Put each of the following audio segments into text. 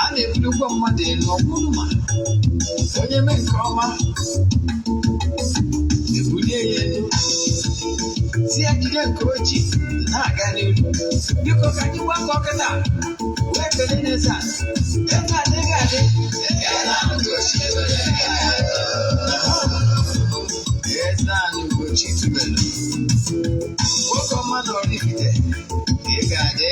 A na-ebulukwa mmadụ elu ọkwụrụ ma onye mee nke ọma, ebulie ya elu, si ya jide nke o ji na-aga n'ihu. Biko, ka anyị gbakọ kịta wee kelee n'eze a. Eze adịghị adị. Eze anyị Ugochi tubelu, nwoke ọma na Oraifite, ị ga-adị.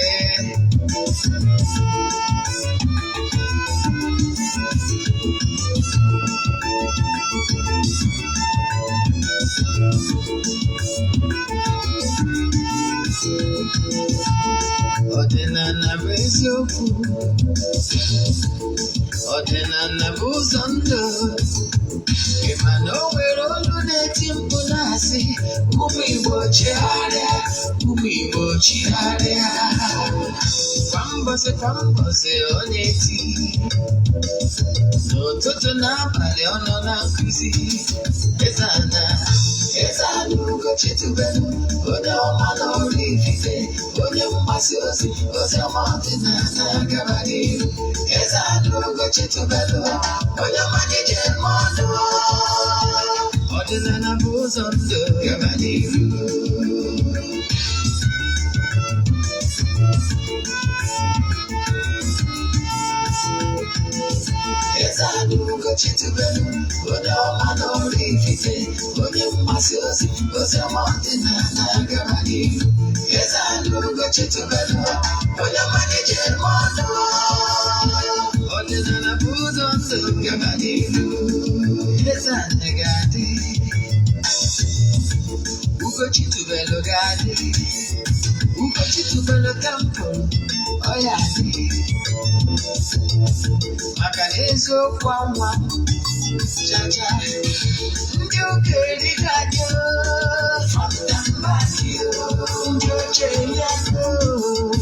Ọdịnala bụ eziokwu, ọdịnala bụ ụzọ ndụ. Ị ma na o nwere olu na-eti mkpu na-asị, "Ụmụ Igbo, chigharịa, ụmụ Igbo, chigharịa." Kwa mbọsị kwa mbọsị ọ na-eti, n'ụtụtụ n'abalị ọ nọ na nkụzi. Eze ana, Eze ana Ugochi tubelu, onye ọma na Oraifite, onye mgbasa ozi ozi ọma ọdịnala, gaba n'ihu. Eze ana Ugochi tubelu, onye ọma na-eje eme ọnụ. Ọdịnala bụ ụzọ ndụ, gaba n'ihu. Eze ana Ugochi tubelu, onye ọma na Oraifite, onye mgbasa ozi ozi ọma ọdịnala, gaba n'ihu. Eze ana Ugochi tubelu, onye ọma na-eje eme ọnụ. Ọdịnala bụ ụzọ ndụ, gaba n'ihu. Eze ana ga-adị, Ugochi tubelu ga-adị, Ugochi tubelu temple ọ ya dị, maka na eziokwu anwa chacha. Ndị ụka erigo adị, front and back, ndị oche erigo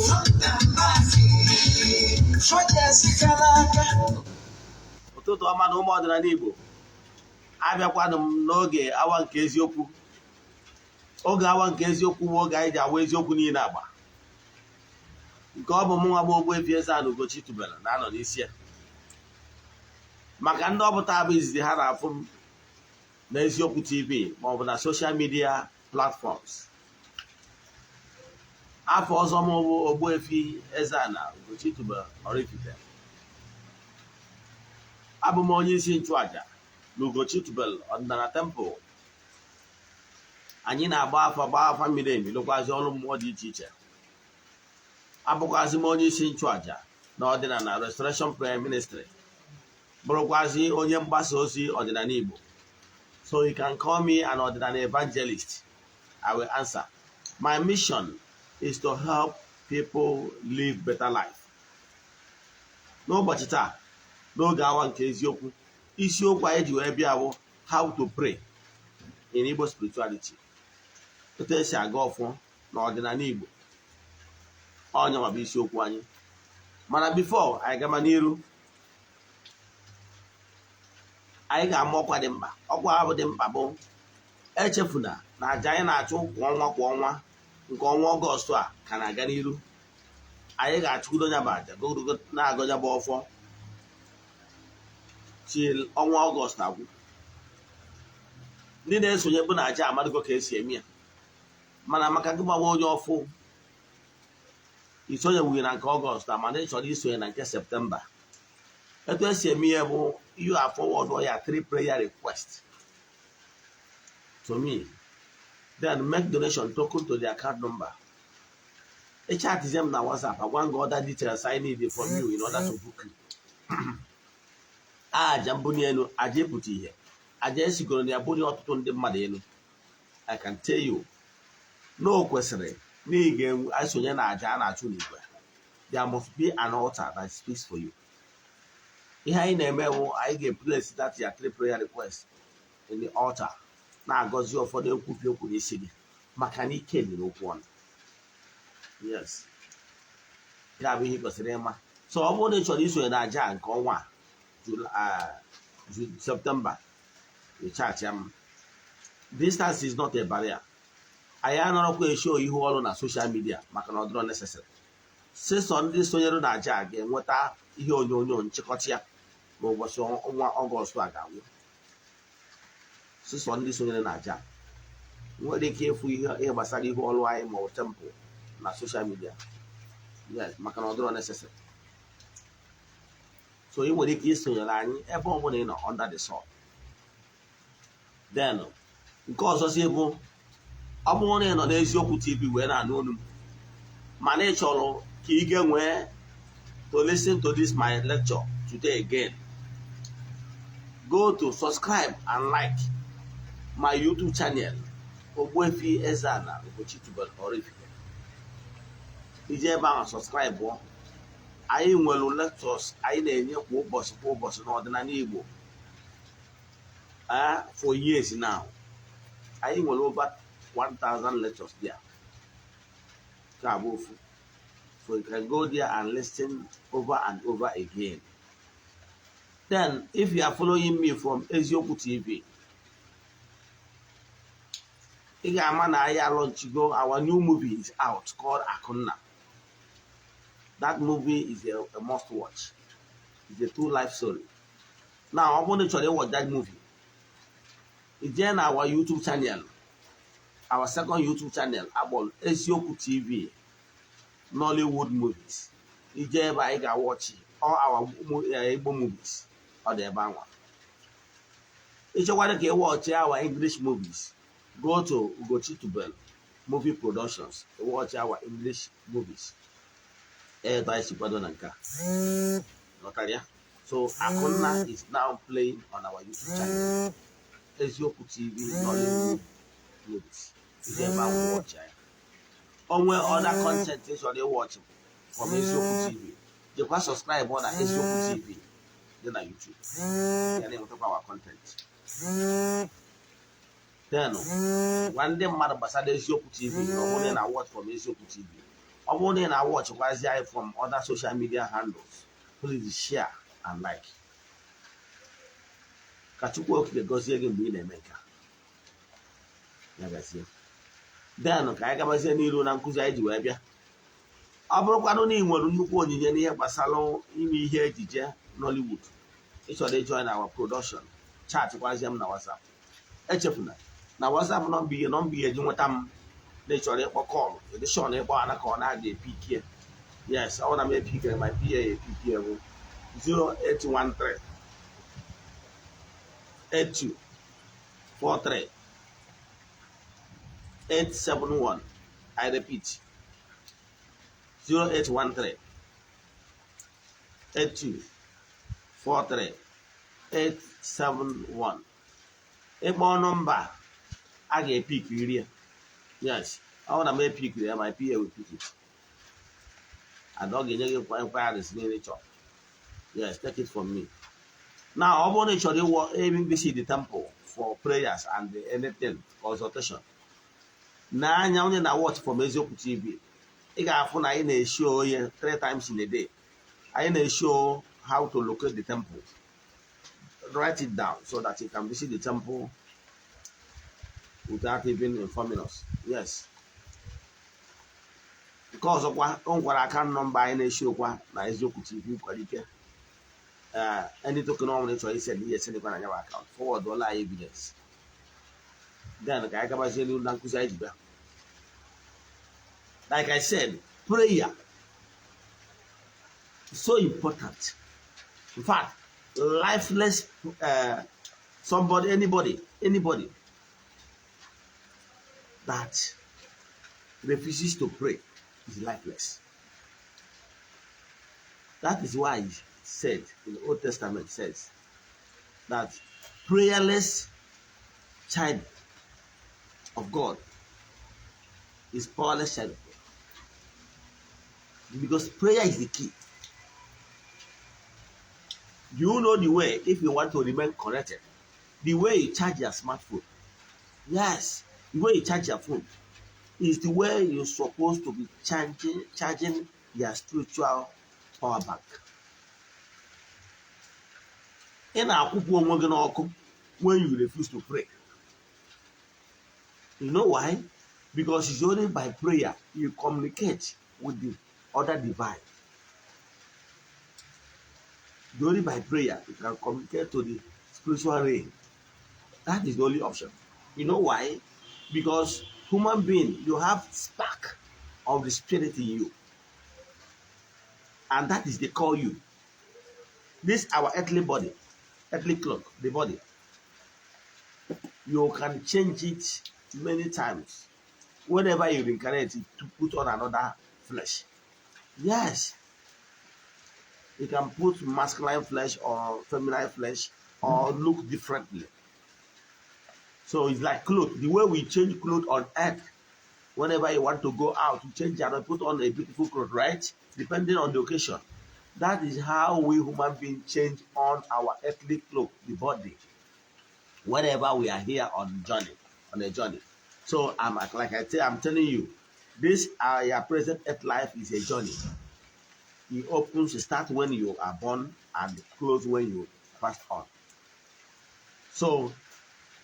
front and back, fọja aka. Ụtụtụ ọma na ụmụ ọdịnala Igbo. Abịakwanụ m n'oge awa nke eziokwu. Oge awa nke eziokwu bụ oge anyị ji awa eziokwu niile agba, nke ọ bụ mụ nwa bụ Ogbuefi Eze-Ana Ugochi tubelu na-anọ n'isi ya. Maka ndị ọbụta bụ izizi ha na-afụ m na Eziokwu TV maọbụ na social media platforms, afọ ọzọ m bụ Ogbuefi Eze-Ana Ugochi tubelu Oraifite. Abụ m onye isi nchụaja na Ugochi tubelu ọdịnala temple. Anyị na-agba afa, gbaa afa miri emi, lụkwazi ọrụ mmụọ dị iche iche. Abụkwazi m onye isi nchụaja na ọdịnala Restoration Prayer Ministry, bụrụkwazi onye mgbasa ozi ọdịnala Igbo. So you can call me an ọdịnala evangelist, I will answer. My mission is to help people live better life. N'ụbọchị taa, n'oge awa nke eziokwu, isiokwu anyị ji wee bịa bụ how to pray in Igbo spirituality, etu esi aga ọfọ na ọdịnala Igbo. Ọnya ma bụ isiokwu anyị. Mana before anyị gama n'iru, anyị ga-ama ọkwa dị mkpa. Ọkwa ahụ dị mkpa bụ, echefuna na aja anyị na-achụ kwa ọnwa kwa ọnwa, nke ọnwa Ọgọst a ka na-aga n'iru. Anyị ga-achụkwudo ya bụ aja, na-agọ ya bụ ọfọ till ọnwa Ọgọst agwụ. Ndị na-esonye bụ na aja amadịgo ka esi eme ya, mana maka gị gbawa onye ọfụ isonyewughị na nke Ọgọst, mana ị chọrọ isonye na nke Septemba, etu esi eme ihe bụ you are forward ya three prayer request to me, then make donation token to the account number. Ị chatzie m na WhatsApp, agwa gị other details I need from you in order to book you. Aja mbunye elu, aja ịpụta ihe, aja esigoro na ya bunye ọtụtụ ndị mmadụ elu. I can tell you na o kwesịrị na ị ga-esonye na aja a na-achụ n'igwe. There must be an altar that speaks for you. Ihe anyị na-eme bụ anyị ga-place that your three prayer request in the altar, na-agọzi ụfọdụ, ekwupi okwu n'isi gị, maka na ike dị n'okwu ọnụ. Yes, ya bụ ihe ị kwesịrị ịma. So ọ bụrụ na ị chọrọ isonye na aja nke ọnwa a, September, ị chat m. Distance is not a barrier. Anyị anọrọkwa esho ihu ọrụ na social media maka na ọ dịrọ necessary. Sịsọ ndị sonyere na aja a ga-enweta ihe onyonyo nchịkọta ya n'ụbọchị ọnwa Ọgọst a ga-agwụ. Sịsọ ndị sonyere na aja nwere ike ịfụ ihe gbasara ihe ọrụ anyị ma ọ bụ temple na social media. Yes, maka na ọ dịrọ necessary. So ị nwere ike isonyere anyị ebe ọ bụla ị nọ under the sun. Then nke ọzọzi bụ, ọ bụrụ na ị nọ n'Eziokwu TV wee na-anụ olu m, mana ị chọrọ ka ị ga-enwee to listen to this my lecture today again, go to subscribe and like my YouTube channel, Ogbuefi Eze-Ana Ugochi Tubelu Oraifite. Iji ebe ahụ subscribe, anyị nwere lectures anyị na-enye kwa ụbọchị kwa ụbọchị n'ọdịnala Igbo for years now. Anyị nwere over 1000 lectures there. Nke a bụ ofu. So you can go there and listen over and over again. Then if you are following me from Eziokwu TV, ị ga-ama na anyị launchigo, our new movie is out, called Akunna. That movie is a must watch. It's a true life story. Now, ọ bụrụ na ị chọrọ watch that movie, ị jee na our YouTube channel, our second YouTube channel akpọrọ Eziokwu TV Nollywood Movies. Ije ebe anyị ga-watch all our Igbo movies, ọ dị ebe anwa. Ịchọkwara ka ị watch our English movies, go to Ugochi Tubel Movie Productions, watch our English movies. Etu anyị si kwado na nke a ghọtara ya. So Akunna is now playing on our YouTube channel, Eziokwu TV Nollywood Movies. Ije ebe ahụ watch ya. Onwe other content ị chọrọ ịwatch from Eziokwu TV, jekwa subscribe na Eziokwu TV dị na YouTube ya, na-enwetakwa our content. Then gwa ndị mmadụ gbasara Eziokwu TV na ọ bụrụ na ị na-watch from Eziokwu TV. Ọ bụrụ na ị na-watch kwazi anyị from other social media handles, please share and like. Ka Chukwu Okike gọzie gị mgbe ị na-eme nke a. Ya gazie. Then ka anyị gabazie n'iru na nkụzi anyị ji wee bịa. Ọ bụrụkwanụ na ị nwere nnukwu onyinye n'ihe gbasara ime ihe ejije Nollywood, ị chọrọ ijoin our production, chatịkwazie m na WhatsApp. Echefuna na WhatsApp nọmba, ihe nọmba ihe eji nweta m na ị chọrọ ịkpọ call, edishọn ịkpọ ana ka ọ na-aga epikie. Yes, ọ na m epikere ma PA epikie bụ 0813 82 43 871. I repeat, 0813 82 43 871. Ịkpọ nọmba a ga-epik iri ya. Yes, ọ na m epikiri ya, my PA will pick it and ọ ga-enye gị inquiries niile ị chọrọ. Yes, take it from me now. Ọ bụrụ na ị chọrọ ịwọ even visit the temple for prayers and anything, consultation, n'anya onye na watch from Eziokwu TV, ị ga-afụ na anyị na-eshow onye three times in a day. Anyị na-eshow how to locate the temple. Write it down so that you can visit the temple without even informing us. Yes, nke ọzọkwa, o nwekwara account nọmba anyị na-eshowkwa na Eziokwu TV. Kwara ike any token ọ bụla ị chọrọ isend ihe, esendịkwa na ya account, forward ọla anyị evidence. Then ka anyị gabazie n'ihu na nkụzi anyị ji bịa. Like I said, prayer is so important. In fact, lifeless somebody, anybody that refuses to pray is lifeless. That is why he said in the Old Testament says that prayerless child of God is powerless child of God. Because prayer is the key. You know the way, if you want to remain connected, the way you charge your smartphone. Yes, the way you charge your phone is the way you're supposed to be charging your spiritual power bank. Ị na-akwụpụ onwe gị n'ọkụ when you refuse to pray. You know why? Because it's only by prayer you communicate with the other divine. Only by prayer you can communicate to the spiritual realm. That is the only option. You know why? Because human being, you have spark of the spirit in you. And that is they call you. This our earthly body, earthly clock, the body. You can change it many times. Whenever you reincarnate it, to put on another flesh. Yes. You can put masculine flesh or feminine flesh or look differently. So it's like clothes. The way we change clothes on earth, whenever you want to go out, you change and put on a beautiful clothes, right? Depending on the occasion. That is how we human beings change on our earthly cloak, the body, whenever we are here on journey, on a journey. So I'm like I say, I'm telling you, this your present earth life is a journey. It opens, it starts when you are born and close when you pass on. So,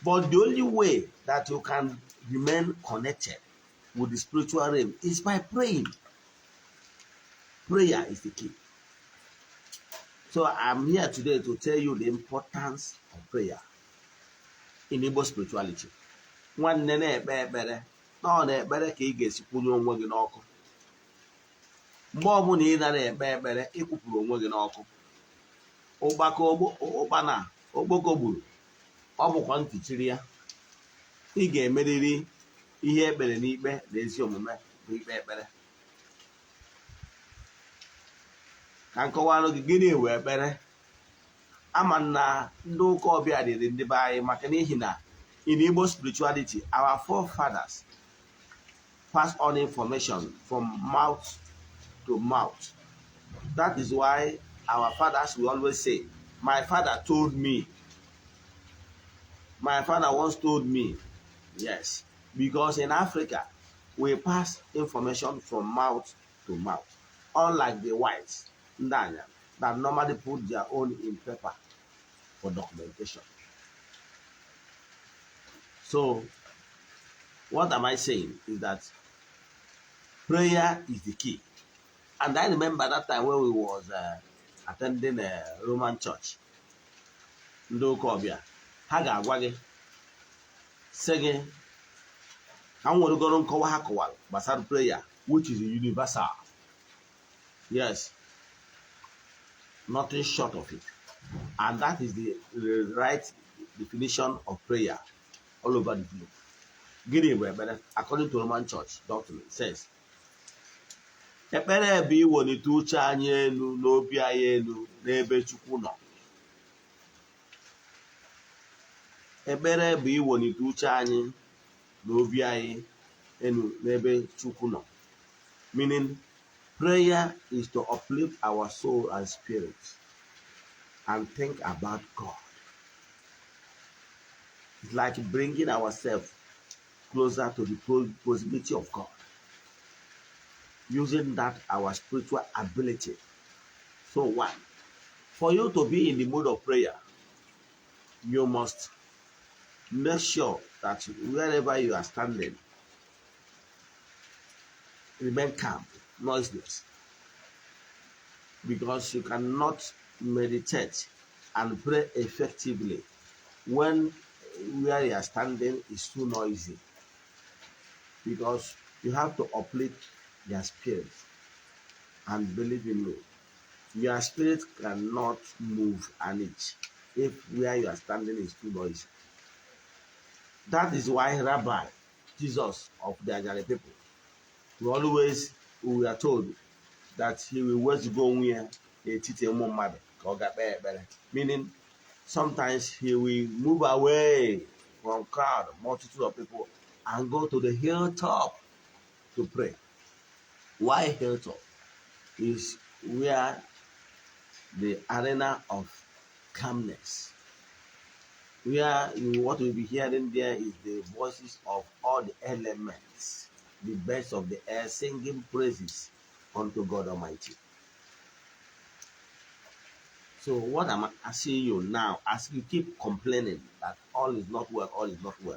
but the only way that you can remain connected with the spiritual realm is by praying. Prayer is the key. So I'm here today to tell you the importance of prayer in Igbo spirituality. Nwanne na-ekpe ekpere na ọ na-ekpere ka ị ga-esi kwụnye onwe gị n'ọkụ. Mgbe ọbụla ị nara ekpe ekpere, ịkwụpụrụ onwe gị n'ọkụ. Ụgbakọ ụkpana okpoko gburu, ọ bụkwa ntị chiri ya. Ị ga-emerịrị ihe ekpere n'ikpe na ezi omume bụ ikpe ekpere. Ka nkọwalụ gị gịnị wee ekpere. Ama na ndị ụka ọbịa dịrị ndị be anyị maka n'ihi na in Igbo spirituality, our forefathers passed on information from mouth to mouth. That is why our fathers will always say, my father told me. My father once told me. Yes, because in Africa, we pass information from mouth to mouth. Unlike the whites, Ndanya, that normally put their own in paper for documentation. So, what am I saying is that prayer is the key. And I remember that time when we was attending a Roman church, ndị ụka ọbịa, ha ga-agwa gị, sị gị, ka m weregoro nkọwa ha kọwara gbasara prayer, which is universal. Yes, nothing short of it. And that is the right definition of prayer all over the globe. Gịnị bụ ekpere? According to Roman Church doctrine, it says, ekpere bụ iwelite uche anyị elu n'obi anyị elu n'ebe Chukwu nọ. Ekpere bụ iwelite uche anyị n'obi anyị elu n'ebe Chukwu nọ. Meaning, prayer is to uplift our soul and spirit and think about God. It's like bringing ourselves closer to the possibility of God, using that our spiritual ability. So one, for you to be in the mode of prayer, you must make sure that wherever you are standing, remain calm, noiseless, because you cannot meditate and pray effectively when where you are standing is too noisy, because you have to uplift your spirit. And believe in me, your spirit cannot move an inch if where you are standing is too noisy. That is why Rabbi Jesus of the Ajali people, we are told that he will wezuga onwe ya n'etiti ụmụ mmadụ ka ọ ga kpee ekpere. Meaning, sometimes he will move away from crowd, multitude of people, and go to the hilltop to pray. Why hilltop? Is where the arena of calmness. Where what you'll be hearing there is the voices of all the elements, the birds of the air singing praises unto God Almighty. So what I'm asking you now, as you keep complaining that all is not well, all is not well,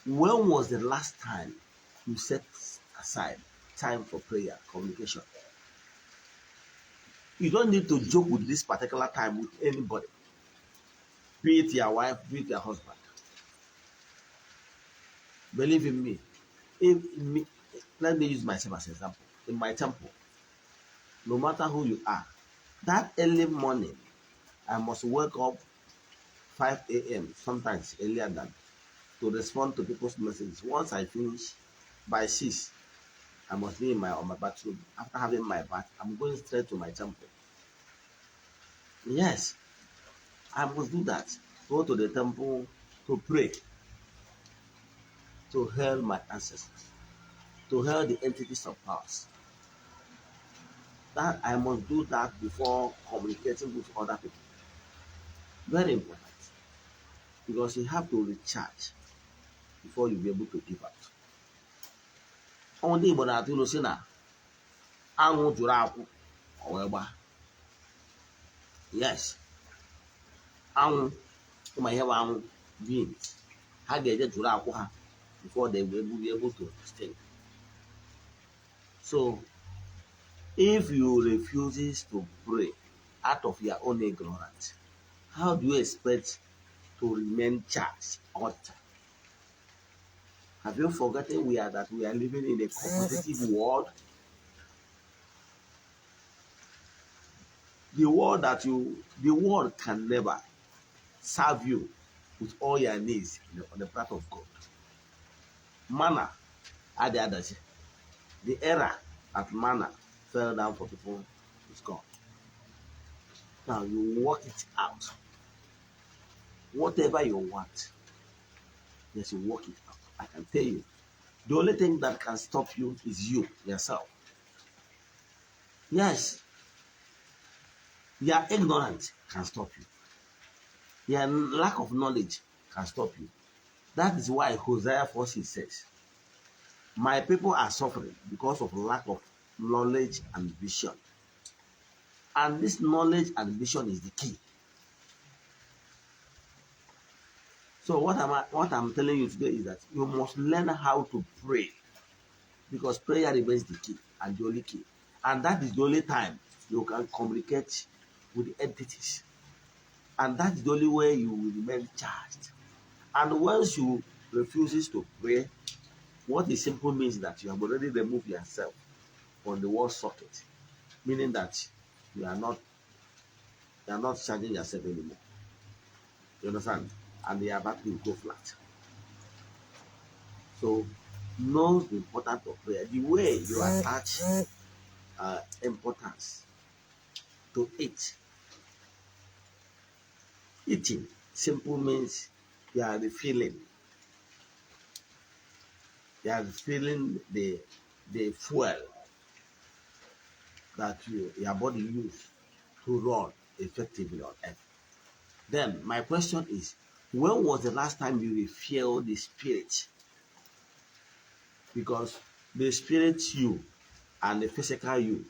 when was the last time you set aside time for prayer, communication? You don't need to joke with this particular time with anybody, be it your wife, be it your husband. Believe in me. If me, let me use myself as an example. In my temple, no matter who you are, that early morning, I must wake up 5 a.m., sometimes earlier than, to respond to people's messages. Once I finish, by 6, I must be in my on my bathroom. After having my bath, I'm going straight to my temple. Yes, I must do that. Go to the temple to pray, to hail my ancestors, to hail the entities of powers. That I must do that before communicating with other people. Very important. Because you have to recharge before you be able to give out. Ndị Igbo na-atụ ilu sị na anwụ jụrụ akwụ o wee gbaa. Yes, anwụ ịma ihe bụ anwụ beans ha ga-eje jụrụ akwụ ha before they will be able to sting. So if you refuses to pray out of your own ignorance, how do you expect to remain charged all the time? Have you forgotten we are that we are living in a competitive world? The world can never serve you with all your needs on the path of God. Manna adị adazi. The era that manna fell down for people is gone. Now you work it out. Whatever you want, yes, you work it out. I can tell you, the only thing that can stop you is you, yourself. Yes, your ignorance can stop you. Your lack of knowledge can stop you. That is why Hosea 4:6 says, my people are suffering because of lack of knowledge and vision. And this knowledge and vision is the key. So what I'm telling you today is that you must learn how to pray, because prayer remains the key and the only key. And that is the only time you can communicate with the entities. And that is the only way you will remain charged. And once you refuses to pray, what it simply means is that you have already removed yourself from the wall socket, meaning that you are not charging yourself anymore. You understand? And your battery will go flat. So, know the importance of prayer. The way you attach importance to it. Eating simple means you are refilling. You are refilling the fuel that your body uses to run effectively on earth. Then my question is, when was the last time you refilled the spirit? Because the spirit you and the physical you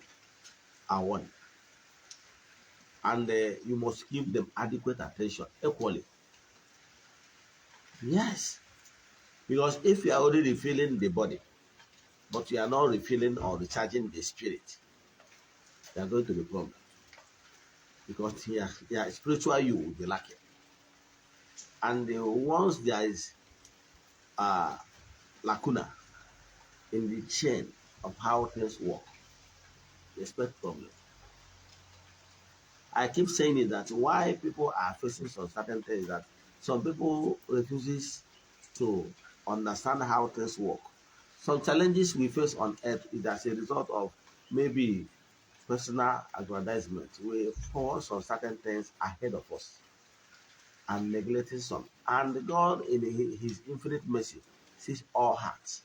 are one. And you must give them adequate attention equally. Yes. Because if you are already refilling the body, but you are not refilling or recharging the spirit, you are going to be problem. Because your spiritual you will be lacking. And once there is a lacuna in the chain of how things work, you expect problem. I keep saying it that why people are facing some certain things, that some people refuses to understand how things work. Some challenges we face on earth is as a result of maybe personal aggrandizement. We force some certain things ahead of us and neglecting some. And God, in His infinite mercy, sees all hearts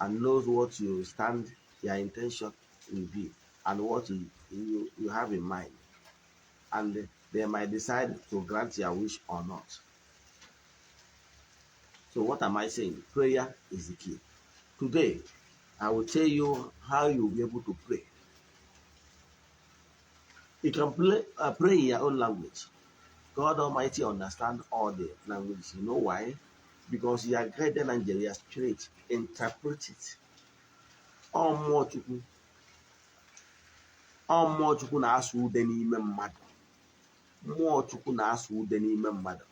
and knows what you stand, your intention will be, and what you have in mind. And they might decide to grant your wish or not. So what am I saying? Prayer is the key. Today, I will tell you how you'll be able to pray. You can pray in your own language. God Almighty understands all the languages. You know why? Because your guardian angel, your spirit, interpret it. Ọ mmụọ Chukwu, ọ Ọ mmụọ Chukwu na-asụ ude n'ime mmadụ. Mmụọ Chukwu na-asụ ude n'ime mmadụ.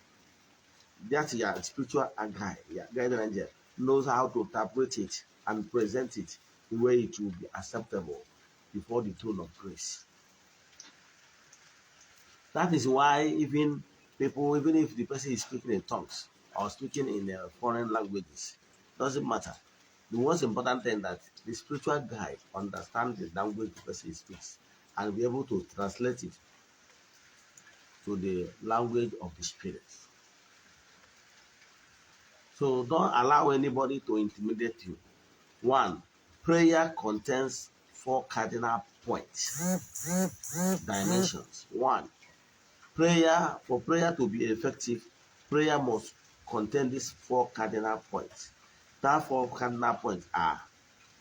That your spiritual guide, your guardian angel, knows how to interpret it and present it the way it will be acceptable before the throne of grace. That is why even people, even if the person is speaking in tongues or speaking in foreign languages, doesn't matter. The most important thing that the spiritual guide understands the language the person speaks and be able to translate it to the language of the spirit. So don't allow anybody to intimidate you. One, prayer contains four cardinal points, dimensions. One, prayer, for prayer to be effective, prayer must contain these four cardinal points. That four cardinal points are: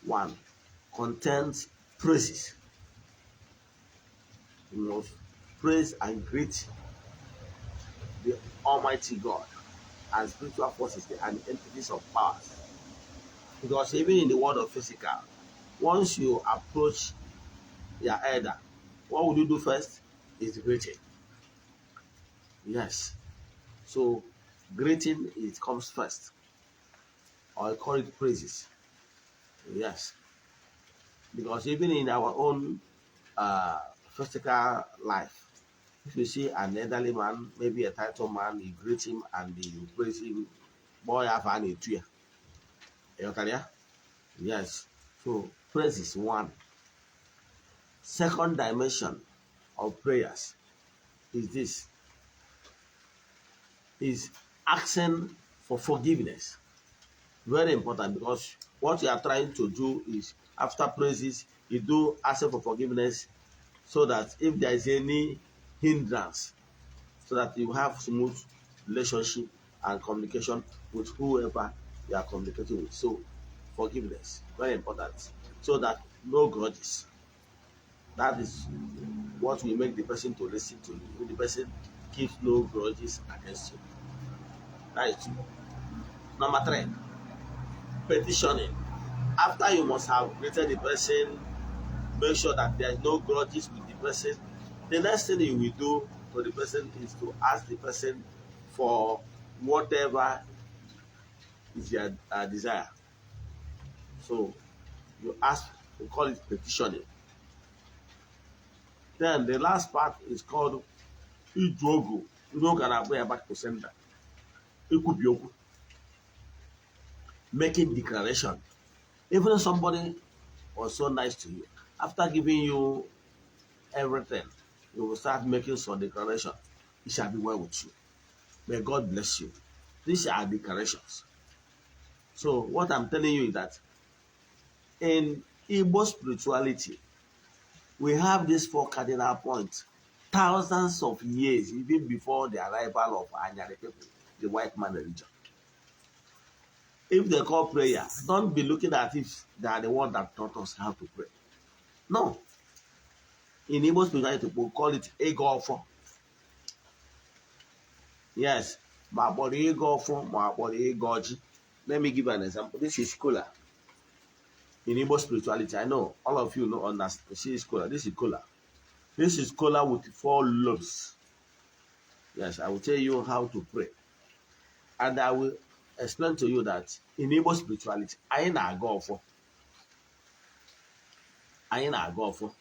one, contains praises. You must praise and greet the Almighty God and spiritual forces and entities of powers. Because even in the world of physical, once you approach your elder, what would you do first? Is greeting. Yes. So greeting, it comes first. Or I call it praises. Yes. Because even in our own physical life, if you see an elderly man, maybe a title man, you greet him and you praise him. Boy, have an ya? Yes. So praise is one. Second dimension of prayers is this, is asking for forgiveness. Very important, because what you are trying to do is, after praises, you do asking for forgiveness, so that if there is any hindrance, so that you have smooth relationship and communication with whoever you are communicating with. So forgiveness, very important, so that no grudges. That is what will make the person to listen to you. If the person keeps no grudges against you. That is two. Number three, petitioning. After you must have greeted the person, make sure that there is no grudges with the person. The next thing you will do to the person is to ask the person for whatever is your desire. So you ask, we call it petitioning. Then the last part is called ijuogu. Ndị ụka na-akpọ ya back to sender. Ikwubi okwu. Making declaration. Even if somebody was so nice to you, after giving you everything, you will start making some declaration. It shall be well with you. May God bless you. These are declarations. So what I'm telling you is that in Igbo spirituality, we have these four cardinal points thousands of years even before the arrival of Anyari people, the white man religion. If they call prayer, don't be looking at if they are the one that taught us how to pray. No. In Igbo spirituality, we call it Ịgọ Ọfọ. Yes, ma akpọrọ ịgọ ọfọ, ma akpọrọ ịgọ ọjị. Let me give you an example. This is kola. In Igbo spirituality, I know all of you know, understand. See is kola. This is kola. This is kola with four lobes. Yes, I will tell you how to pray. And I will explain to you that in Igbo spirituality, anyị na-agọ ọfọ. Anyị na-agọ ọfọ.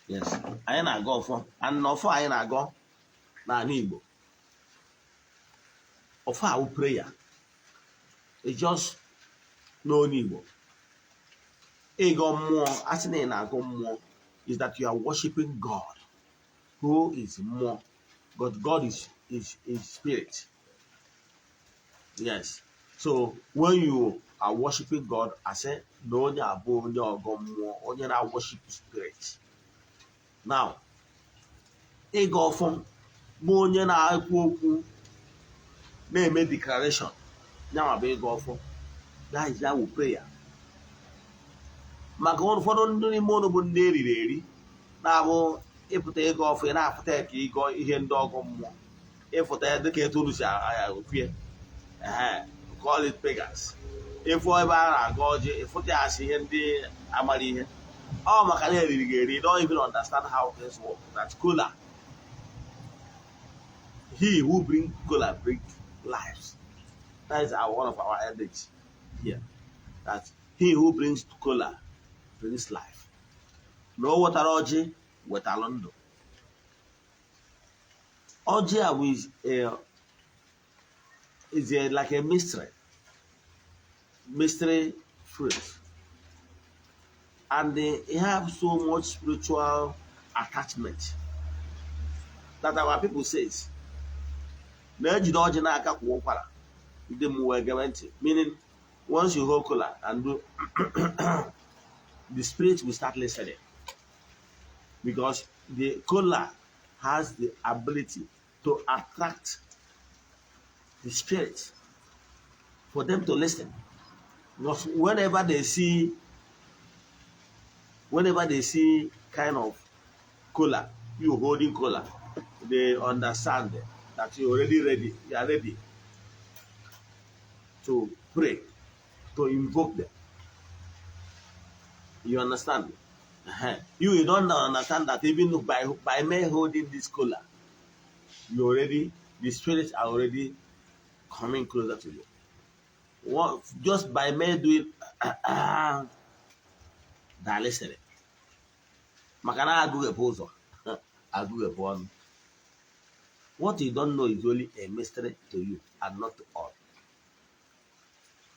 Yes, anyị na-agọ ọfọ. And n'ọfọ anyị na-agọ n'ala Igbo, ọfọ awụ prayer. It's just n'onu Igbo. Ịgọ mmụọ, asị na ị na-agọ mmụọ, is that you are worshiping God, who is mmụọ. But God is spirit. Yes. So when you are worshiping God, I say na onye abụ onye ọgọ mmụọ, onye na-worship spirit. Now, ịgọ ọfọ bụ onye na-ekwu okwu, na-eme declaration. Nyanwa bụ ịgọ ọfọ. That is that prayer. Maka ụfọdụ ndị n'ime ụnụ bụ ndị eriri eri, na-abụ ịpụta ịgọ ọfọ, ị na-apụta ya ka ịgọ ihe ndị ọgọ mmụọ, ịfụta ya dịka etu unu si okwue, call it pagans. Ịfụ ebe a na-agọ ọjị, ịfụta ya asị ihe ndị amara ihe. Ọ maka na eriri gị eri, you don't even understand how things work. That kola, he who bring kola bring lives. That is our one of our adage here, that he who brings kola brings life. Na o wetara ọjị, wetalụ ndụ. Ọjị a bụ is a like a mystery fruit, and they have so much spiritual attachment that our people says na-ejide ọjị n'aka kwa ụkwara, ndị mmụọ egebe ntị. Meaning, once you hold kola and do, the spirit will start listening, because the kola has the ability to attract the spirit for them to listen, because whenever they see kind of kola, you holding kola, they understand that you're already ready, you are ready to pray, to invoke them. You understand? You don't understand that even by me holding this kola, you already, the spirits are already coming closer to you. What, just by me doing that, listening. Maka na agụghepụ ụzọ, agụghepụ ọnụ. What you don't know is only a mystery to you and not to all.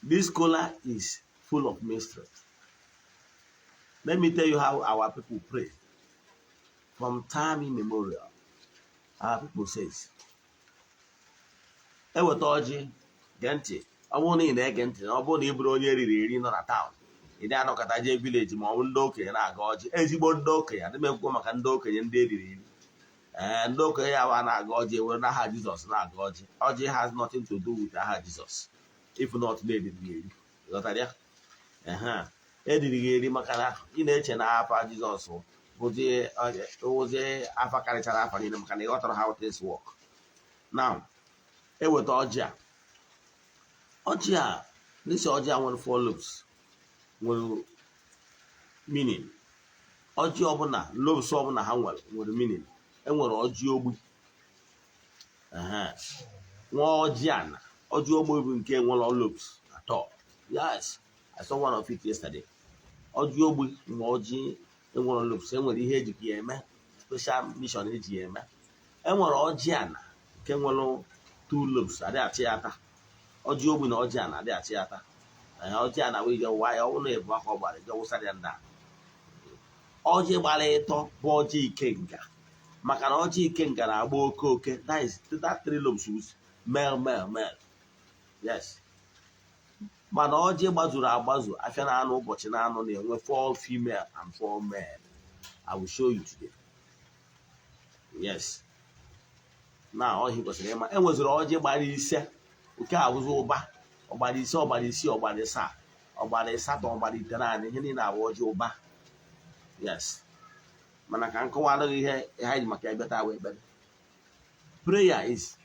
This kola is full of mystery. Let me tell you how our people pray. From time immemorial, our people says, eweta ọjị, gee ntị. Ọ bụrụ na ị na-ege ntị, na ọ bụrụ na ị bụrụ onye eriri eri nọ na town, ị dị anọkọta jee village, ma ọ bụ ndị okenye na-aga ọjị, ezigbo ndị okenye. Adị m ekwukwo maka ndị okenye ndị eriri eri. Ee, ndị okenye ya wa na-aga ọjị, ewere n'aha Jizọs na-aga ọjị. Ọjị has nothing to do with aha Jizọs, if not na-eriri eri. Ghọtara ya? Ehe, eriri gị eri, maka na ị na-eche na afa Jizọs bụzi afa karịchara afa niile, maka na ị ghọtara how things work. Now, eweta ọjị a, ọjị a, n'isi ọjị a nwere four lobes, nwere meaning. Ọjị ọbụla, lobes ọbụla ha nwere, nwere meaning. Enwere ọjị ogbi, nwa ọjị ana. Ọjị ogbi bụ nke nwere lobes atọ. Yes, I saw one of it yesterday. Ọjị ogbi nwa ọjị enwere lobes, enwere ihe eji ya eme, special mission eji ya eme. Enwere ọjị ana nke nwere two lobes, adịghị achị ya ata. Ọjị ogbi na ọjị ana adịghị achị ya ata. Ọjị ana wee je wa ya, ọ bụrụ na ebu aka ọ gbara je wụsara ya nda. Ọjị gbara ịtọ bụ ọjị ikenga, maka na ọjị ikenga na-agba oke oke. That is that three lobes with male, male, male. Yes, mana ọjị gbazuru agbazu, afịa na-anụ ụbọchị na-anụ, na-enwe four female and four male. I will show you today. Yes, na ọhịa kwesịrị ịma. Enweziri ọjị gbara ise, nke a bụzi ụba. Ọgbara ise, ọgbara isii, ọgbara ịsaa, ọgbara ịsatọ, ọgbara itenaanị, ihe niile abụ ọjị ụba. Yes, mana ka nkọwa adịghị ihe ha ji maka ebe taa wee ekpere. Prayer is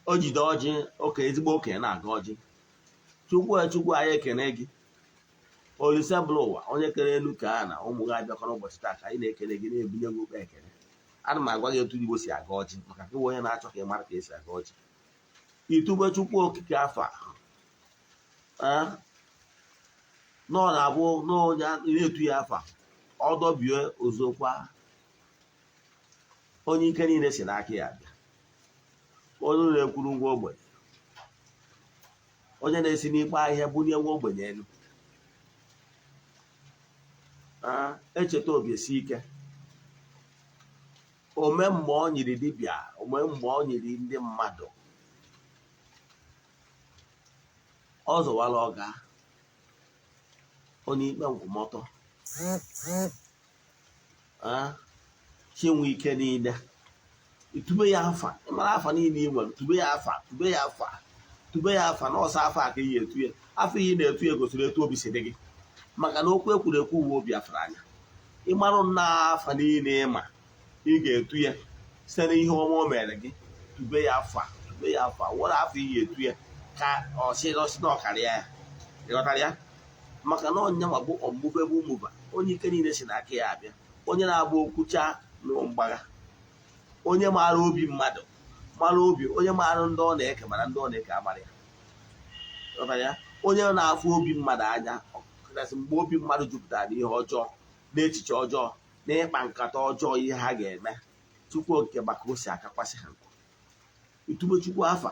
o jide ọjị okenye, ezigbo okenye na-aga ọjị. Chukwu, Chukwu, anyị ekene gị. Olise bụrụ ụwa, onye kere elu ka a na ụmụ gị abịakọ n'ụbọchị taa, ka anyị na-ekele gị, na-ebunye gị ụkpa ekele. Ana m agwa gị etu Igbo si aga ọjị, maka gị onye na-achọ ka ị mara ka esi aga ọjị. Itube Chukwu Okike afa nọ na-abụ n'onye na-etu ya afa, ọ dọbie ozokwa, onye ike niile si n'aka ya bịa, onye na-ekwuru ngwa ogbenye, onye na-esi n'ikpe ahịhịa bunye nwa ogbenye elu. Echeta obi esi ike ome mgbe ọ nyiri dibịa, ome mgbe ọ nyiri ndị mmadụ, ọ zọwara ọga, onye ikpe nkwụmọtọ, chinwe ike niile. Itube ya afa, ịmara afa niile ị nwere, tube ya afa, tube ya afa, tube ya afa. Na ọsọ afa a ka iyi etu ya, afọ iyi na-etu ya gosiri etu obi si dị gị, maka na okwu ekwuru ekwu uwe obi afara anya. Ịmarụ nna afa niile ịma ị ga-etu ya site n'ihe ọma o mere gị, tube ya afa, tube ya afa, were afọ iyi etu ya ka ọ sị na ọkarịa ya. Ịghọtara ya? Maka na ọnya nwa bụ unmovable mover, onye ike niile si n'aka ya abịa, onye na-agba okwucha na mgbagha, onye maara obi mmadụ, mara obi onye, maara ndị ọ na-eke, mara ndị ọ na-eke amara ya. Ghọtara ya? Onye na-afụ obi mmadụ anya, ọkachasị mgbe obi mmadụ jupụtara n'ihe ọjọọ, n'echiche ọjọọ, na ịkpa nkata ọjọọ, ihe ha ga-eme. Chukwu Okike maka o si akakwasị ha nkụ. Itube Chukwu afa,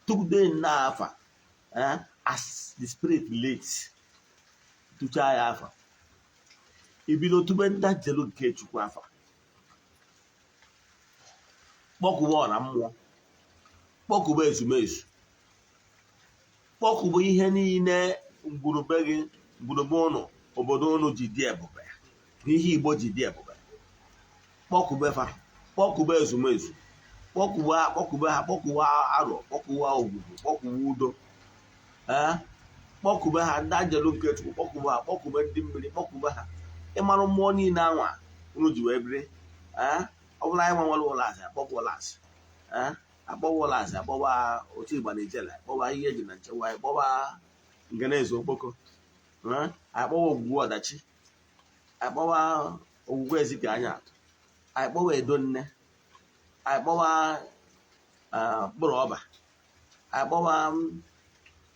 tụgude nnọọ afa, as the spirit leads. Tụchaa ya afa, ibido tube ndị njelu nke Chukwu afa, kpọkwuba ọra mmụọ, kpọkwuba ezumezu, kpọkwuba ihe niile ngwurube gị, ngwurube ụnụ, obodo ụnụ ji dị ebube na ihe Igbo ji dị ebube. Kpọkwube fa, kpọkwube ezumezu, kpọkwube ha, kpọkwube ha, kpọkwuwe arọ, kpọkwuwe ogwugwu, kpọkwuwe udo, ee, kpọkwube ha, ndị anjelu nke Chukwu, kpọkwube ha, kpọkwube ndị mmiri, kpọkwube ha. Ịmarụ mmụọ niile anwa unu ji wee biri. Ee, ọ bụrụ anyị nwa nwere ụlọ asị, akpọkwa ụlọ asị, ee, akpọwa ụlọ asị, akpọwa otu Igba na Ijele, akpọwa ihe eji na nchewa anyị, kpọwa Ngeneze Okpoko, ee, akpọwa Ogwugwu Ọdachi, akpọwa Ogwugwu Ezike anya atụ, anyị kpọwa Edo Nne, anyị kpọwa mkpụrụ ọba, anyị kpọwa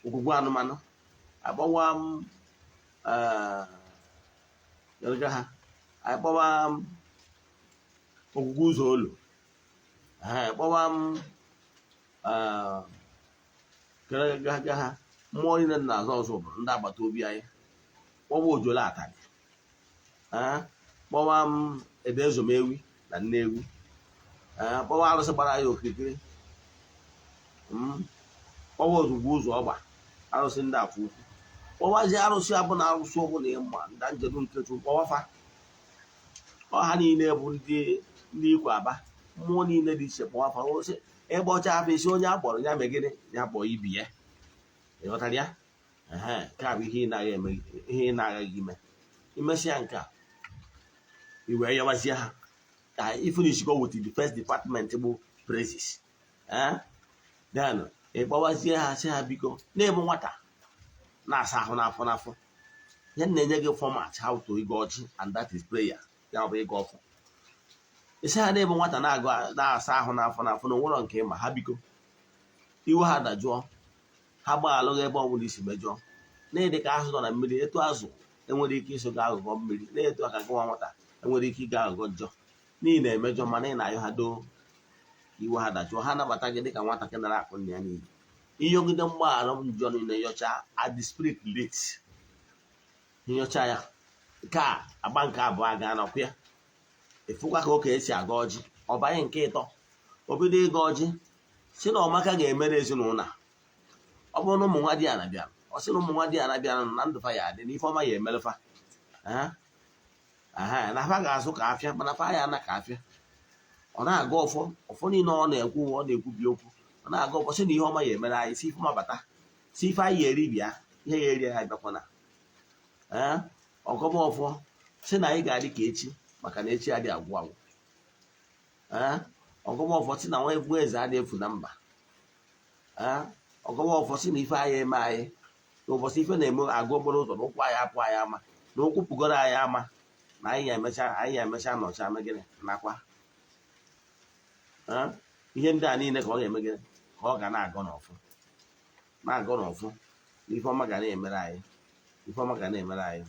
ogwugwu anụmanụ, akpọwa ha, anyị kpọwa ogwugwu ụzọ olu, kpọwa ga ha, mmụọ niile na-azọ ọzọ obodo, ndị agbata obi anyị, kpọwa ojolo atalị, kpọwa ede ezomewi na Nnewi, kpọwa arụsị gbara ya okirikiri, kpọwa ozugbo ụzọ ọgba, arụsị ndị afọ ukwu, kpọwazie arụsị abụ na arụsị ọgwụ na ịma ndị njem nke Chukwu, kpọwafa ọha niile bụ ndị ikwu aba, mmụọ niile dị iche, kpọwafa. Ịgbọcha afọ isi onye akpọrọ ya megịnị? Ya kpọọ ibi ya. Ịghọtara ya? Nke a bụ ihe ị na-agaghị eme, ihe ị na-agaghị ime. Imesịa nke a, i wee yọwazie ha ka i finish go with the first department bụ praises. Then ị kpọwazie ha, sị ha biko, na-ebu nwata na-asa ahụ n'afọ n'afọ. Ihe m na-enye gị format how to ịgọ ọjị, and that is prayer. Ya bụ ịgọ ọfọ. Isi ha na-ebu nwata na-agụ na-asa ahụ n'afọ n'afọ na onwero nke ma ha, biko, iwe ha dajụọ, ha gbaghalụghị ebe ọbụla isi mejọọ, na-ede ka azụ nọ na mmiri. Etu azụ enwere ike iso gị aghụghọ mmiri, na-etu aka gụwa nwata enwere ike ịga aghụghọ njọ n'ihi na-emejọ, mana ị na-ayọ ha doo, iwe ha dajụọ, ha nabata gị dịka nwatakịrị nara akụ nna ya n'iyi. Ịyọgide mgbaghara njọ niile, yọcha at the spirit leads, nyọcha ya. Nke a agba nke abụọ aga n'ọkụ ya, ịfụkwa ka oke esi aga ọjị. Ọbanye nke ịtọ, o bido ịga ọjị, si na ọmaka ga-emere ezinụlọ a. Ọ bụrụ na ụmụ nwa di ya na-abịa, ọ sị na ụmụ nwa di ya na-abịa na ndụ fa ya adị na ife ọma ya emerefa na fa ga-azụ ka afịa, mana fa ya ana ka afịa. Ọ na-aga ọfọ, ọfọ niile ọ na-ekwu, ọ na-ekwubi okwu, ọ na-aga ọfọ, sị na ihe ọma ya emere anyị, si ife ọma bata, si ife anyị ya eri bịa, ihe ya eri anyị bịakwana. Ee, ọgọba ọfọ, sị na anyị ga-adị ka echi, maka na echi adị agwụ agwụ. Ee, ọgọba ọfọ, sị na nwa egwu eze adị efu na mba. Ee, ọgọba ọfọ, sị na ife anyị eme anyị na ụbọchị ife na-eme agụ okporo ụzọ na ụkwụ anyị apụ anyị ama, na ụkwụ pụgoro anyị ama, na anyị ga-emecha, anyị ga-emecha nọcha megịnị nakwa. Ee, ihe ndị a niile ka ọ ga-eme gịnị? Ka ọ ga na-agọ n'ọfọ, na-agọ n'ọfọ na ife ọma ga na-emere anyị, ife ọma ga na-emere anyị,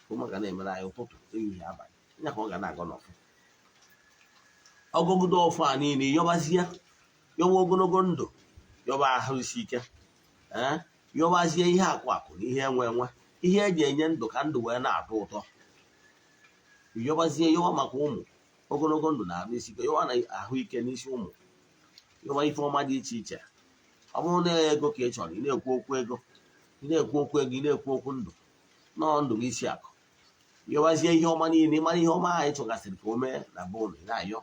ife ọma ga na-emere anyị, ụtụtụ, ehihie, abalị. Ya ka ọ ga na-agọ n'ọfọ. Ọgọgide ọfọ a niile, yọbazie, yọwa ogologo ndụ, yọba ahụ isi ike, ee, yọbazie ihe akụ akụ na ihe enwe enwe, ihe eji enye ndụ ka ndụ wee na-atọ ụtọ. Yọbazie, yọwa maka ụmụ, ogologo ndụ na ahụ isi ike, yọwa na ahụike n'isi ụmụ, yọwa ife ọma dị iche iche. Ọ bụrụ na ego ka ị chọrọ, ị na-ekwu okwu ego, ị na-ekwu okwu ego, ị na-ekwu okwu ndụ, nọọ ndụ gị isi akụ. Yọwazie ihe ọma niile, ịmara ihe ọma anyị chọgasịrị ka o mee na be ụnụ. Ị na-ayọ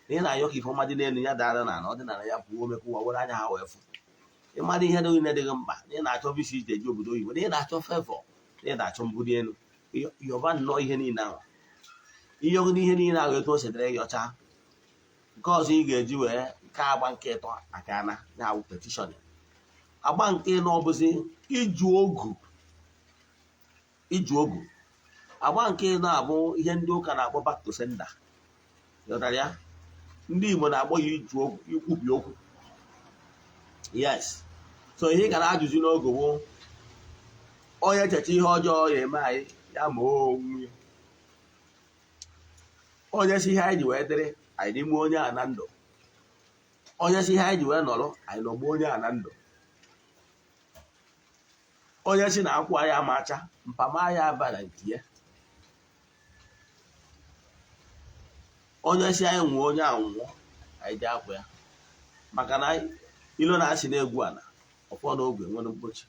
na ị na-ayọ ka ife ọma dị n'elu ya dara na ala ọdịnala ya pụọ, ome ka ụwa were anya ha wee fụ. Ịmara ihe niile dịghị mkpa, na ị na-achọ visa iji eje obodo oyibo, na ị na-achọ favour, na ị na-achọ mbuli elu, yọba nnọọ ihe niile ahụ. Ịyọgide ihe niile ahụ etu o sedere, yọcha nke ọzọ ị ga-eji wee nke agba nke ịtọ aka na ya awụ petition. Agba nke ịnọ ọbụzi iju ogu. Iju ogu agba nke na-abụ ihe ndị ụka na-akpọ back to sender. Ghọtara ya? Ndị Igbo na-akpọ ya iju ogu, ikwubi okwu. Yes, so ihe ị ga na-ajụzi n'oge bụ onye echecha ihe ọjọọ ya eme anyị, ya ma onwe ya. Onye si ihe anyị ji wee dịrị anyị n'ime onye a na ndụ, onye si ihe anyị ji wee nọrọ anyị nọgbuo onye a na ndụ, onye si na akwụ anyị ama acha mpama ya abara nke ya, onye si anyị nwụọ onye a nwụọ, anyị ji akwa ya, maka na ilo na-asị na-egwu ala ọfọ n'oge nwere mkpochi.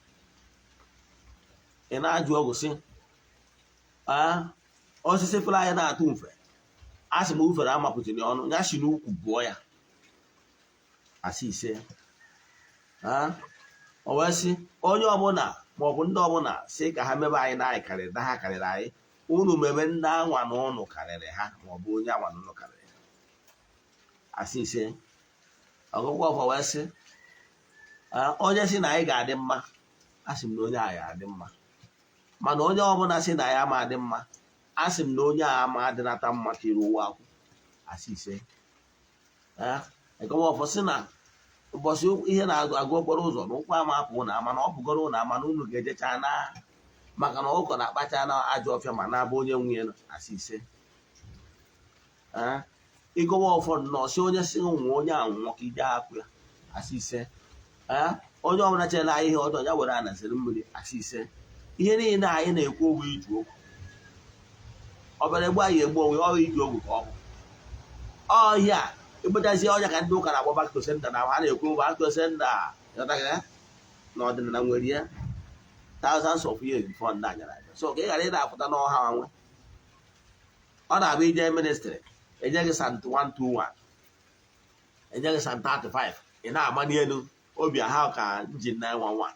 Ị na-ajụ ọgwụ sị osisi fụrụ anyị na-atụ mfe, a sị m ufere amapụtara ọnụ ya si n'ukwu bụọ ya asị ise. O wee sị onye ọbụla maọbụ ndị ọbụla sị ka ha mebe anyị na anyị karịrị na ha karịrị anyị, unu mebe ndị anwa na ụnụ karịrị ha maọbụ onye anwa na ụnụ karịrị ha, asị ise. Ọgụgụ ọfọ wee sị onye sị na anyị ga-adị mma, asị m na onye a ga-adị mma, mana onye ọbụla sị na ya ama adị mma, asị m na onye a ama adịnata mma ka iru ụwa akwụ, asị ise. Ọfọ sị na ụbọchị ihe na-agụ okporo ụzọ na ụkwụ ama apụ na ama na ọ pụgoro ụlọ ama na unu ga-ejecha na maka na ụkọ na-akpacha na ajọ ọfịa ma na-abụ onye nwunye, asị ise. Ịgọwa ọfọ nnọọ sị onye sị nwụọ onye a nwụọ ka ije akwụ ya, asị ise. Onye ọbụla chere anyị ihe ọjọọ ya were anaziri mmiri, asị ise. Ihe niile anyị na-ekwu ogwu iju okwu ọbara egbu anyị egbu onwe ọrụ iji ogwu ka ọ bụ ọhịa egbechazie ọnya ka ndị ụka na-akpọ back to sender, na ha na-ekwu back to sender na ọdịnala nwere ya thousands of years before ndị anyara abịa. So ka ị ghara ị na-apụta n'ọha nwe ọ na-abụ ije ministry enye gị Psalm 121, enye gị Psalm 35, ị na-amanye elu obi aha ka njin 911.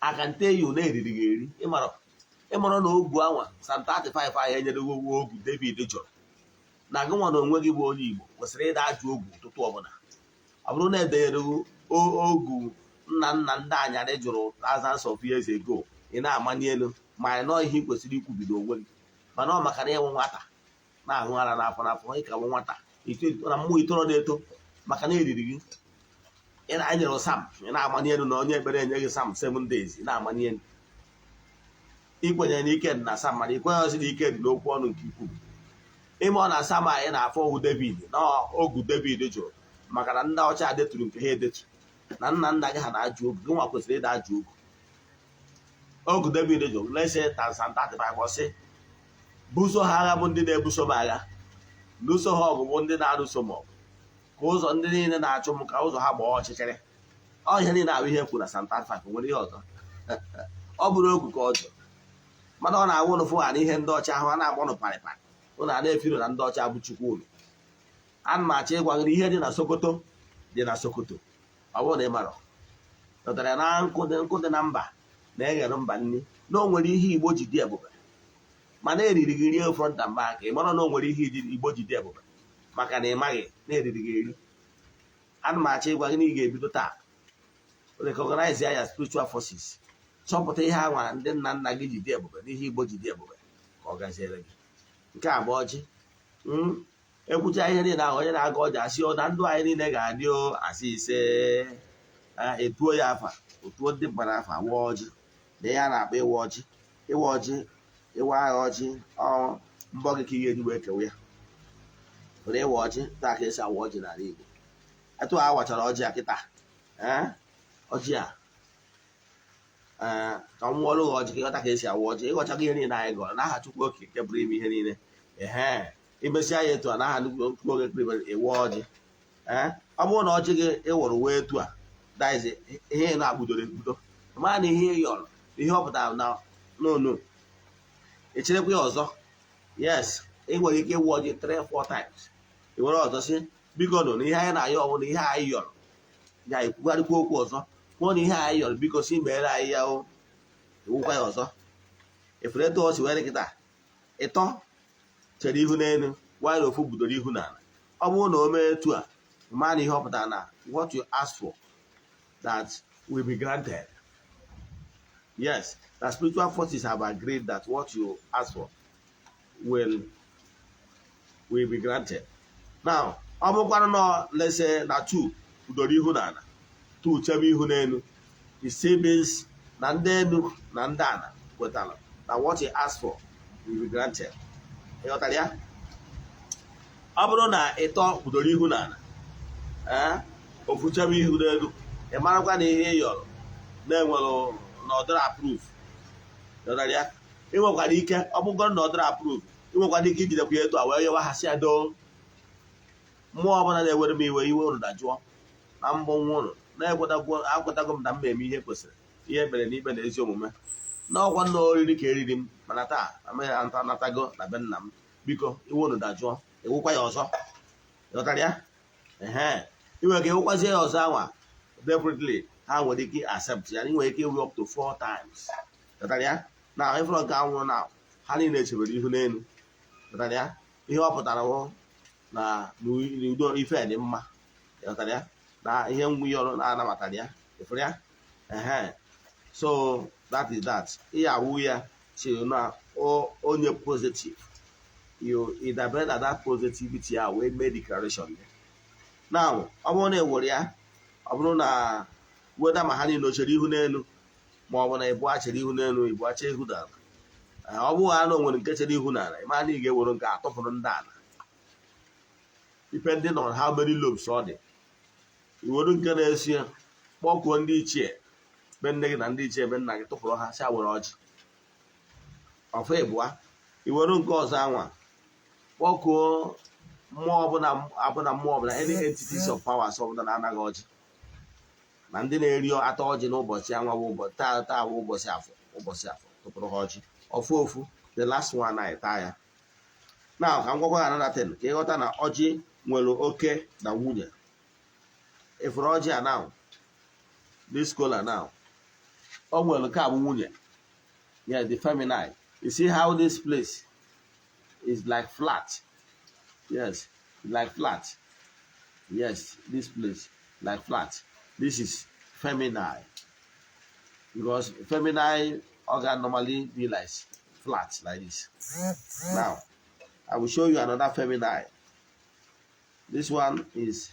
Aka nte yi na-eriri gị eri ịmara na ogwu anwa Psalm 35 ahụ enyere gị ogwu David jụrụ na gị nwa na onwe gị bụ onye Igbo kwesịrị ịda ajụ ogwu ụtụtụ ọbụla. Ọ bụrụ na edenyere ogwu nna nna ndị anyarị jụrụ thousands of years ago, ị na-amanye elu ma ị nọọ ihe ị kwesịrị ikwubido onwe gị, mana ọ maka na ịnwe nwata na-aṅụ ara n'afọ n'afọ ị ka bụ nwata na mmụọ itoro na-eto maka na eriri gị ị na-anyere Psalm, ị na-amanye elu na onye ekpere enye gị Psalm 7 days, ị na-amanye elu ikwenyere na ike dị na Psalm, mana ikwenyeghịzi na ike dị n'okwu ọnụ nke ikwu ime ọ na Psalm anyị na-afọ owu David na ogu David jụrụ maka na ndị ọcha deturu nke ha edetu na nna nna gị ha na-ajụ ogu, gị nwa kwesịrị ịda ajụ ogu. Ogu David jụrụ lese Psalm 35 ọ sị buso ha agha bụ ndị na-ebuso m agha, lụso ha ọgụ bụ ndị na-alụso m ọgụ, ka ụzọ ndị niile na-achụ m ka ụzọ ha gbaa ọchịchịrị. Ọ ihe niile ahụ ihe kwuru na Psalm 35 nwere ihe ọzọ ọ bụrụ ogu ka ọ jụrụ, mana ọ na-awụ ụnụ fụ ha na ihe ndị ọcha ahụ a na-akpọ nụ parịparị ụnụ a na-efiro na ndị ọcha bụ chukwu ụnụ. Ana m achọ ịgwa gị na ihe dị na Sokoto dị na Sokoto, ọ bụrụ na ị mara dọtara na nkụ dị na mba na-eghere mba nri na o nwere ihe Igbo ji dị ebube, mana eriri gị rie front and back, ị mara na o nwere ihe Igbo ji dị ebube maka na ị maghị na eriri gị eri. Ana m achọ ịgwa gị na ị ga-ebido taa recognize ya spiritual forces, chọpụta ihe anwa ndị nna nna gị ji dị ebube na ihe Igbo ji dị ebube ka ọ gaziere gị. Nke a bụ ọjị. Ekwucha ihe niile ahụ onye na-aga ọjị asị ọ na ndụ anyị niile ga-adị o, asị ise, etuo ya afa otuo ndị mmadụ afa wa ọjị na ihe a na-akpọ ịwa ọjị. Ịwa ọjị, ịwa agha ọjị, ọ mbọ gị ka ị ga-eji wee kewe ya. Were ịwa ọjị taa ka esi awa ọjị n'ala Igbo. Etu a wachara ọjị a kịta, ọjị a ka m wụọrọ gị ọjị ka ịghọta ka esi awa ọjị. Ịghọchago ihe niile anyị gọrọ n'aha Chukwu Okike pụrụ ime ihe niile. Ehe, imesịa ya etu a n'aha Chukwu Okike pụrụ ime ịwa ọjị. Ọ bụrụ na ọjị gị ịwụrụ wee etu a daizi ihe ị na-agbudoro egbudo, maa na ihe ị yọrọ ihe ọ pụtara na n'onu echerekwa ya ọzọ. Yes, ị nwere ike ịwụ ọjị 3-4 times. Ị were ọzọ sị biko nụ na ihe anyị na-ayọ ọbụla ihe anyị yọrọ ya, ekwugharịkwa okwu ọzọ kwuo na ihe anyị yọrọ biko si meere anyị ya o, ewukwa ya ọzọ. Efere etu o si were kịta ịtọ chere ihu n'elu nwanyị na ofu budoro ihu n'ala. Ọ bụrụ na o mee etu a, maa na ihe ọ pụtara na what you ask for that will be granted. Yes, The spiritual forces have agreed that what you ask for will be granted. Now, ọ bụrụkwanụ nọ, let's say na two kpudoro ihu n'ala, two chebe ihu n'elu, it still means na ndị elu na ndị ala kwetara na what you ask for will be granted. Ị ghọtara ya? Ọ bụrụ na ịtọ kpudoro ihu n'ala, ee, ofu chebe ihu n'elu, ị marakwa na ihe ị yọrọ na-enwere na ọdịrị approve. Ghọtara ya? Ị nwekwara ike, ọ bụgoro na ọdịrị approve, ị nwekwara ike ijidekwa ya etu a wee yọwa ha si ya doo mmụọ ọbụla na-ewere m iwe, iwe unu dajụọ na mbụ nwa unu na-ekwetagwo. Akwetago m na m eme ihe kwesịrị ihe mere n'ikpe na ezi omume n'ọkwa nna oriri ka eriri m, mana taa amaghị anta natago na be nna m. Biko, iwe unu dajụọ. Ewukwa ya ọzọ. Ghọtara ya? Ehe, ị nwere ike ewukwazie ya ọzọ anwa. Definitely ha nwere ike accept ya. Ị nwere ike iwu up to four times. Ghọtara ya? Na ịfụrụ nke anwụrụ na ha niile chebere ihu n'elu. Ghọtara ya? Ihe ọ pụtara bụ na n'udo ife dị mma. Ghọtara ya? Na ihe nwunye ọrụ na-anabatara ya. Ịfụrụ ya? Ehe, so that is that. Ihe awụ ya chiri na onye positive, you ịdabere na that positivity a wee mee declaration ya. Now, ọ bụrụ na ị were ya, ọ bụrụ na weda ma ha niile o chere ihu n'elu, ma ọ bụ na ịbụa chere ihu n'elu, ịbụa chere ihu n'ala, ọ bụghị anụ nwere nke chere ihu n'ala, ịma na ị ga-ewere nke atụpụrụ ndị ala, depending on how many lobes ọ dị. Iwere nke na-esi ya, kpọkuo ndị ichie be nne gị na ndị ichie be nna gị, tụpụrụ ha si were ọjị ọfọ ịbụa. Iwere nke ọzọ anwa, kpọkuo mmụọ ọbụla abụna mmụọ ọbụla, any entities of powers ọbụla na-anaghị ọjị na ndị na-eri ata ọjị n'ụbọchị anwa bụ ụbọchị taa. Taa bụ ụbọchị Afọ. Ụbọchị Afọ, tụpụrụ ha ọjị ọfụ ofu. The last one anyị taa ya na ka m gwakwa ha another thing, ka ịghọta na ọjị nwere oke na nwunye. Ịfụrụ ọjị a now, this kola now, o nwere nke a bụ nwunye. Yeah, the feminine. You see how this place is like flat? Yes, like flat. Yes, this place like flat. This is feminine, because feminine organ normally be like flat like this. Now I will show you another feminine. This one is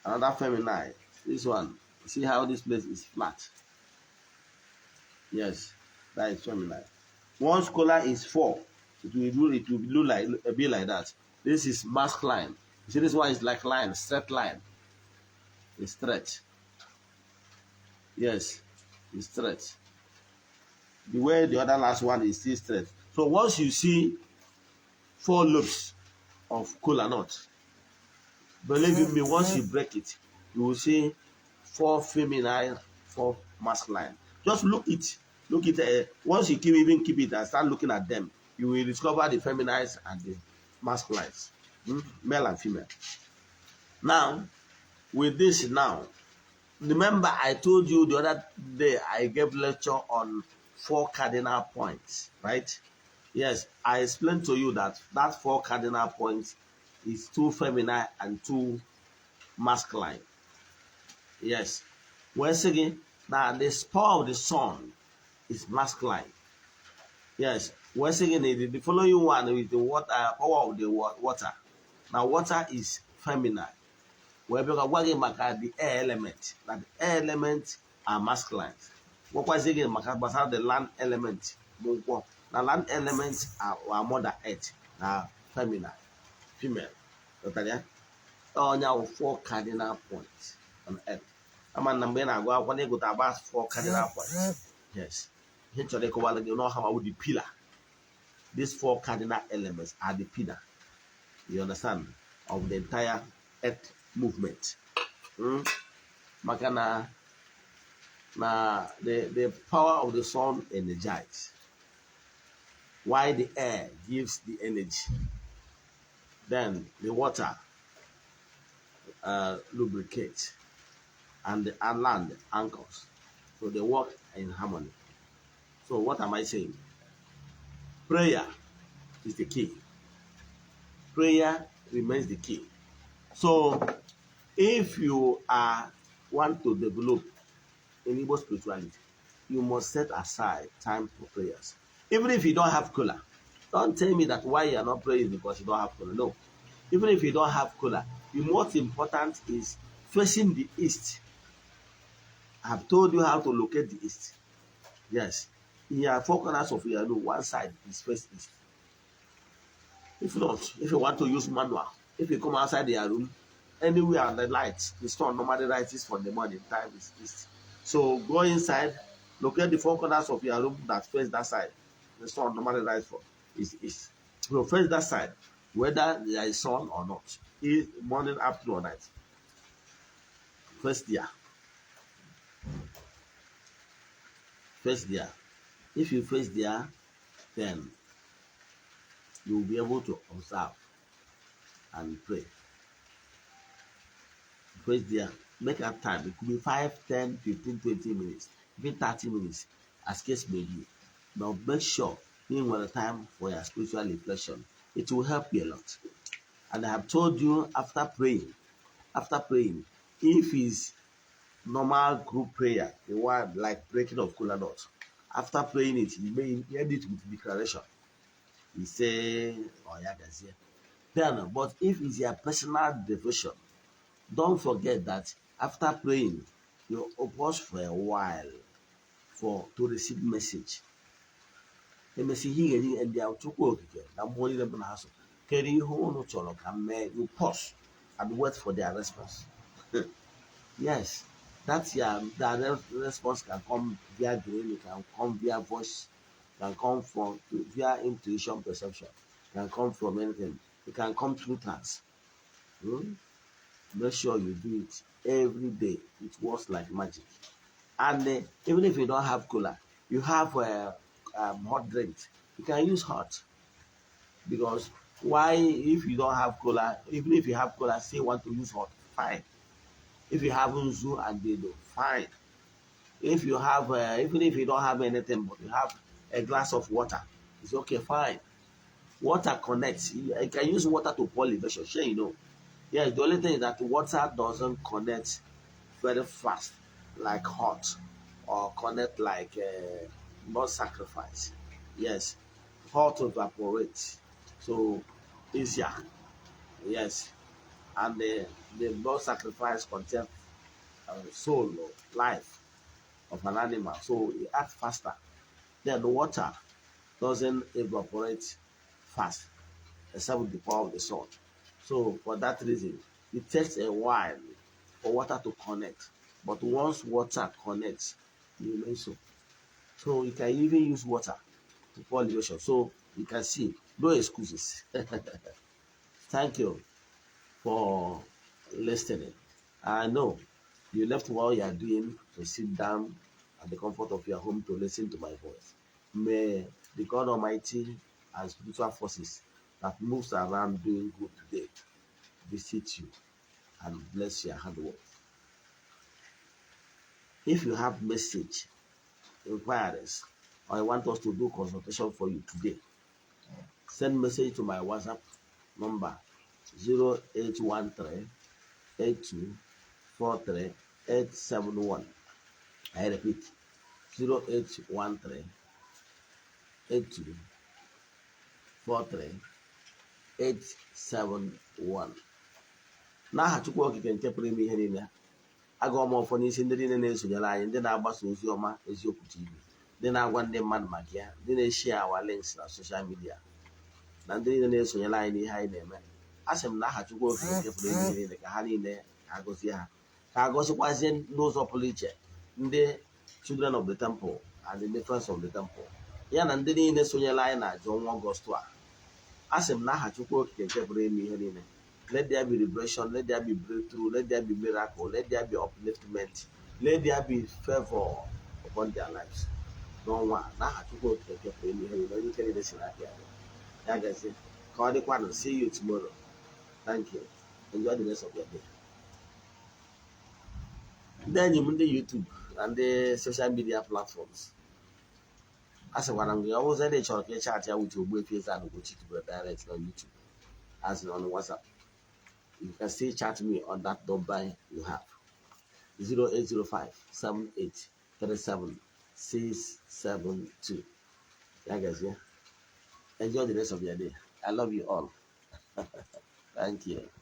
another feminine. This one, see how this place is flat? Yes, that is feminine. Once kola is four, it will look like, be like that. This is masculine. You see, this one is like line, straight line. It's straight. Yes, it's straight. The way the other last one is still straight. So once you see four lobes of kola nut, believe in me, once you break it, you will see four feminine, four masculine. Just look it, look it. Once you keep even keep it and start looking at them, you will discover the feminines and the masculines, Male and female. Now, with this now, remember I told you the other day I gave lecture on four cardinal points, right? Yes, I explained to you that that four cardinal points is two feminine and two masculine. Yes. Once again, now the power of the sun is masculine. Yes. Once again, the following one is the water, power of the water. Now, water is feminine. Wee bịa gwa gị maka the air element, na the air element are masculine. Gwakwazi gị maka gbasara the land element bụ nkwọ, na land element are mother earth, na feminine, female. Ghọtara ya? Onye ahụ, four cardinal points on earth. Ama na mgbe ị na-agụ akwụkwọ na ịgụta about four cardinal points. Yes, ihe m chọrọ ịkọwara gị n'ọha ma the pillar. These four cardinal elements are the pillar, you understand, of the entire earth movement. Maka na the power of the sun energize, while the air gives the energy, then the water lubricates, and the land anchors. So they work in harmony. So what am I saying? Prayer is the key. Prayer remains the key. So if you are want to develop in Igbo spirituality, You must set aside time for prayers. Even if you don't have kola, don't tell me that why you are not praying is because you don't have kola. No. Even if you don't have kola, the most important is facing the east. I've told you how to locate the east. Yes. In your four corners of your room, one side is face east. If not, if you want to use manual, if you come outside your room, anywhere on the light, the sun normally rises from the morning time is east. So go inside, locate the four corners of your room that face that side. The sun normally rises from is east. So face that side, whether there is sun or not, is morning, afternoon, or night. Face there. Face there. If you face there, then you will be able to observe and pray. Face there. Make a time. It could be 5, 10, 15, 20 minutes, even 30 minutes, as case may be. But make sure you have time for your spiritual reflection. It will help you a lot. And I have told you after praying, if it's normal group prayer, the one like breaking of kola nut, after praying it, you may end it with declaration. You say, oh yeah, that's it. Then, but if it's your personal devotion, don't forget that after praying, you pause for a while for to receive message. Emesi ihe ga-eji ndị ahụ Chukwu okike na mmụọ niile bụ na ha so kedu ihe unu chọrọ ka m mee. You pause and wait for their response. Yes, that's your that response can come via dream, it can come via voice, can come from via intuition, perception, can come from anything. It can come through trance. Make sure you do it every day. It works like magic. And even if you don't have kola, you have hot drink. You can use hot. Because why, if you don't have kola, even if you have kola, say want to use hot, fine. If you have nzu and dedo, fine. If you have, even if you don't have anything, but you have a glass of water, it's okay, fine. Water connects. You can use water to pour libation, sure, you know. Yes, the only thing is that water doesn't connect very fast like hot, or connect like blood sacrifice. Yes, hot evaporates, so easier. Yes, and the blood sacrifice contains soul or life of an animal, so it acts faster. Then the water doesn't evaporate fast, except with the power of the sun. So for that reason, it takes a while for water to connect. But once water connects, you remain so. So you can even use water to pour libation. So you can see, no excuses. Thank you for listening. I know you left what you are doing to sit down at the comfort of your home to listen to my voice. May the God Almighty and spiritual forces that moves around doing good today visit you and bless your hard work. If you have message, inquiries, or you want us to do consultation for you today, send message to my WhatsApp number 0813 8243 871. I repeat, 0813 8243 871. N'aha Chukwu okike nke pụrụ ime ihe niile, agụọ m ọfọ n'isi ndị niile na-esonyere anyị, ndị na-agbasa ozi ọma Eziokwu TV, ndị na-agwa ndị mmadụ maka ya, ndị na-eshare our links na social media, na ndị niile na-esonyere anyị n'ihe anyị na-eme. A sị m na aha Chukwu okike nke pụrụ ime ihe niile ka ha niile ka agọzie ha, ka agọzikwazie n'ụzọ pụrụ iche ndị Children of the Temple and the Friends of the Temple, ya na ndị niile sonyere anyị na aja ọnwa Ọgọstụ a. A sị m na aha Chukwu okike nke pụrụ ime ihe niile, let there be liberation, let there be breakthrough, let there be miracle, let there be upliftment, let there be favor upon their lives n'ọnwa a. N'aha Chukwu okike nke pụrụ ime ihe niile, onye ike niile si n'aka ya ya gazie, ka ọ dịkwanụ. See you tomorrow. Thank you. Enjoy the rest of your day. Ndị enyi m ndị YouTube na ndị social media platforms, a sịkwara m gị, ọ bụrụ na ị chọrọ ka ị chat ya with Ogbuefi Eze-Ana Ugochi Tubelu direct na YouTube, as in on WhatsApp, you can still chat me on that number you have, 0805 78 37 672. Ya gazie. Enjoy the rest of your day. I love you all. Thank you.